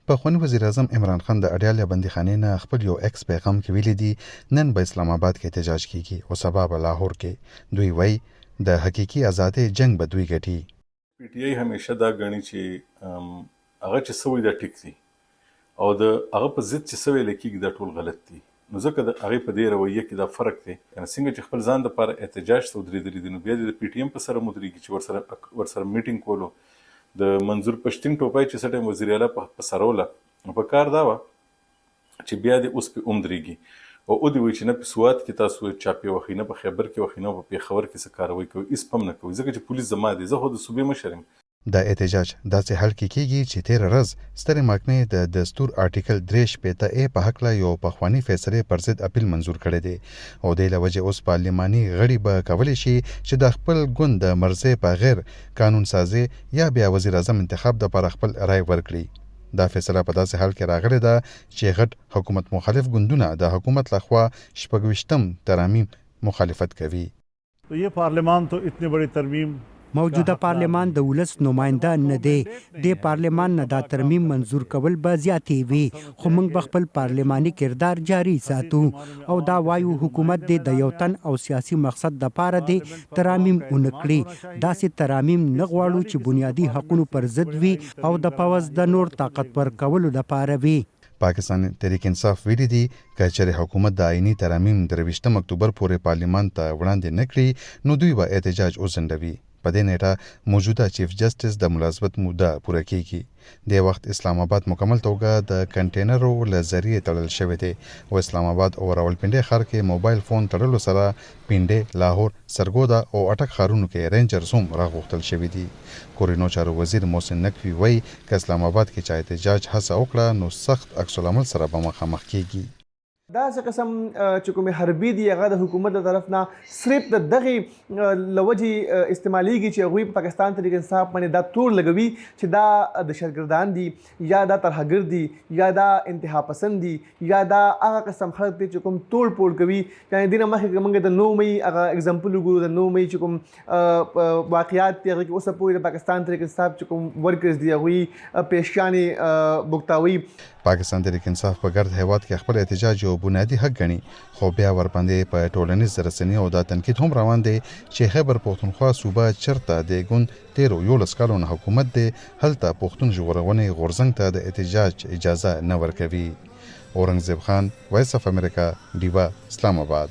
پخواني وزیراعظم عمران خان د اډیاله بندیخانې نه خپل یو ایکس پیغام کې ویلي دي نن به اسلام اباد کې احتجاج کیږي او سبا به لاهور کې. دوی وایي د حقیقي ازادۍ جنګ به دوی ګټي. پي ټي آی همېشه دا ګڼي چې هغه چې څه وایي دا ټیک دي او د هغه په ضد چې څه ویل کېږي دا ټول غلط دي نو ځکه د هغې په دې رویه کې دا فرق دی کنه څنګه چې خپل ځان دپاره احتجاج ته ودرېدلي دي نو بیا دې د پي ټي ایم په سره هم ودرېږي چې ورسره ورسره میټینګ کولو د منظور پښتین ټوپه یې چې څه ټایم وزیراعلی په سروله نو په کار دا وه چې بیا دې اوس پې ومدرېږي او ودې وایي چې نه په سوات کې تاسو چاپې وهئ، نه په خیبر کې وهئ، نه په پېښور کې څه کاروایي کوئ، هېڅ پم نه کوئ، ځکه چې پولیس زما دي، زه خو د صوبې مشر یم. دا احتجاج داسې حال کې کېږي چې تېره ورځ سترې محکمې د دستور آرټیکل 63 اې په هکله یو پخواني فیصلې پر ضد اپیل منظور کړی دی او دې له وجې اوس پارلیماني غړي به کولی شي چې د خپل ګوند د مرضۍ په غېر قانون سازۍ یا بیا وزیراعظم انتخاب دپاره خپل رای ورکړي. دا فیصله په داسې حال کې راغلې ده چې غټ حکومت مخالف ګوندونه د حکومت له خوا شپږویشتم ترامیم مخالفت کوي. تو یه پارلمان تو اتنی بړی ترمیم موجوده پارلمان د ولس نماینده نه دی، دې پارلمان نه دا ترمیم منظور کول به زیاتی وي، خو موږ به خپل پارلماني کردار جاري ساتو او دا وایو حکومت دې د یو تن او سیاسي مقصد دپاره دې ترامیم ونه کړي، داسې ترامیم نه غواړو چې بنیادي حقونو پر ضد وي او د پوځ د نور طاقتور کولو لپاره وي. پاکستان تحریک انصاف ویلي دي که چېرې حکومت د آئیني ترامیم درویشتم اکتوبر پورې پارلیمان ته وړاندې نه کړي نو دوی به احتجاج وځنډوي. په دې نېټه موجوده چیف جسټس د ملازمت موده پوره کېږي. دې وخت اسلام اباد مکمل توګه د کنټینرو له ذریعې تړل شوی دی او اسلام اباد او راولپنډۍ ښار کې موبایل فون تړلو سره پنډۍ، لاهور، سرګودا او اټک ښارونو کې رینجرز هم راغوښتل شوي دي. کورینو چارو وزیر محسن نقوي وایي که اسلام اباد کې چا احتجاج هڅه وکړه نو سخت عکس العمل سره به مخامخ کیږي. داسې قسم چې کومې حربې دي هغه د حکومت له طرف نه صرف د دغې له وجې استعمالیږي چې هغوی په پاکستان تحریک انصاف باندې دا تور لګوي چې دا دهشتګردان دي یا دا ترهګر دي یا دا انتها پسند دي یا دا هغه قسم خلک دي چې کوم توړ پوړ کوي. یعنی دینه مخکې که موږ د 9 مئی هغه اگزامپل وګورو، د 9 مئی چې کوم واقعات دي هغه کې اوسه پورې د پاکستان تحریک انصاف چې کوم ورکرز دي هغوی پیشیانې بوکتاوي. پاکستان تحریک انصاف په ګرد هیواد کې خپل احتجاج یو بنیادي حق ګڼي خو بیا ورباندې په ټولنیز رسنیو دا تنقید هم روان دی چې خیبر پښتونخوا صوبه چرته د ګوند تېرو 11 کالو نه حکومت دی هلته پښتون ژغورونې غورځنګ ته د احتجاج اجازه نه ورکوي. اورنګزیب خان، وایس اف امریکا، ډیوه، اسلام اباد.